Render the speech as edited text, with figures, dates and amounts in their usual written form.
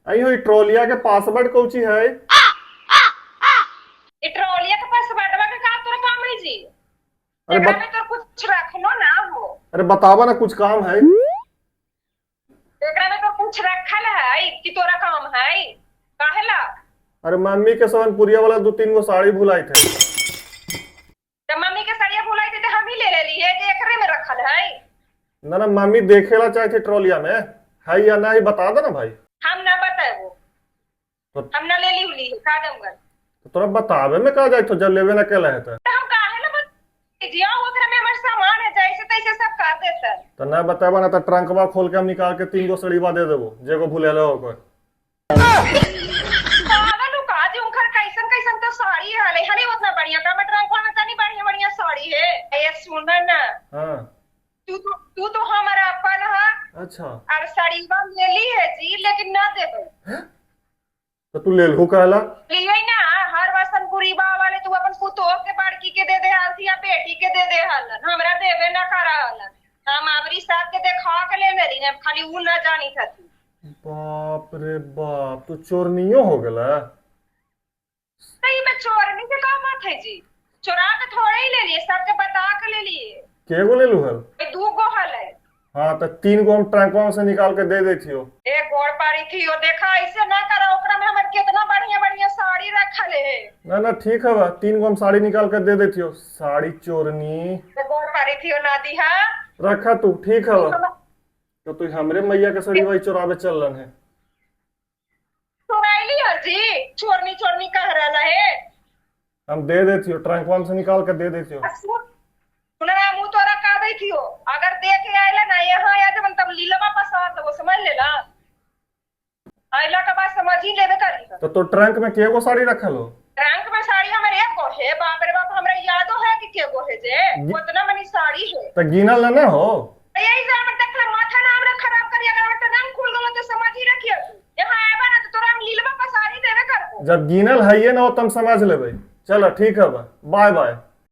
आई हो, ट्रोलिया के पासवर्ड कौची है? ई ट्रोलिया के पास बाटवा के का तोरा काम है जी? अरे एकरा में तो कुछ रखलो ना हो। अरे बतावा ना, कुछ काम है। एकरा में तो कुछ रखल है कि तोरा काम है? काहेला? अरे मम्मी के सोनपुरिया वाला दो तीन गो साड़ी भुलाई थे। तो मम्मी के साड़िया भुलाई थे तो हम ही ले लेली है जे एकरे में रखल है। ना ना, मम्मी देखेला चाहे थे ट्रोलिया में है या ना ही, बता दे ना भाई। हम ना बताएबो। तो हम ना लेली उली है, का दूंगा? तो तोरा बतावे में का जाए तो, जब लेवे ना केला है तो। तो हम काहे ला बता जिया, ओकरा में हमर सामान है, जैसे तैसे सब कर देता। तो ना बताबा ना तो ट्रंकवा खोल के हम निकाल के तीन गो सड़ीवा दे देबो, जेगो भुलेले होकर। पागल हो का जी? उनकर कैसन कैसन तो साड़ी हले हले, उतना बढ़िया का ट्रंक में तनी बढ़िया बढ़िया साड़ी है। ए सुन ना। हाँ। तू तो हमारा अपन है। अच्छा। और साड़ीवा लेली है जी, लेकिन ना देबो। तो तू ले लहू कहला? लिये ना, हर बार सनपुरी बा वाले तू अपन पुतोह के बड़की के दे दे हल या बेटी के दे दे हलन, हमरा देवे ना करा हलन। हम आवरी साहब के देखा के ले रही ना, खाली ऊ ना जानी थी। बाप रे बाप, तू चोरनियो हो गेला। सही में चोरनी के काम है जी? चोरा के थोड़े ही ले लिए, सबके बता के ले लिए। के गो ले लू हल? दू गो हल है। हाँ, तो तीन गो हम ट्रंकवा में से निकाल के दे देती हो। एक गोड़ पारी थी हो, देखा, ऐसे ना करा, ओकरा में हमर कितना बढ़िया बढ़िया साड़ी रखल है। ना ना, ठीक है बा, तीन गो हम साड़ी निकाल के दे देती हो, साड़ी चोरनी। गोड़ पारी थी हो, ना दी हा। रखा तू, ठीक है बा। तो तू हमरे मैया के साड़ी वही चोरावे चल रहा है। चोराइली हो जी, चोरनी चोरनी कह रहा है। हम दे देती हो, ट्रंकवा में से निकाल के दे देती हो। सुन ना, मुंह तोरा का दै थियो, अगर देख आइला ना यहाँ आया जब तब लीलवा पसार दबो, समझ लेला। आइला के बाद समझ ही लेबे करी। तो ट्रंक में के गो साड़ी रखल हो? ट्रंक में साड़ी हमर एक गो है। बाप रे बाप, हमरा यादो है कि के गो है जे, उतना मनी साड़ी है। तो गिनल ना ना हो? तो यही से हमर देखला माथा ना हमरा खराब करी, अगर हमर ट्रंक खुल गेलो तो समझ ही रखियो, तू यहाँ आबा ना तो तोरा हम लीलवा पसारी देबे करबो। जब गिनल है ये ना हो तब समझ लेबै। चलो ठीक है बा, बाय बाय।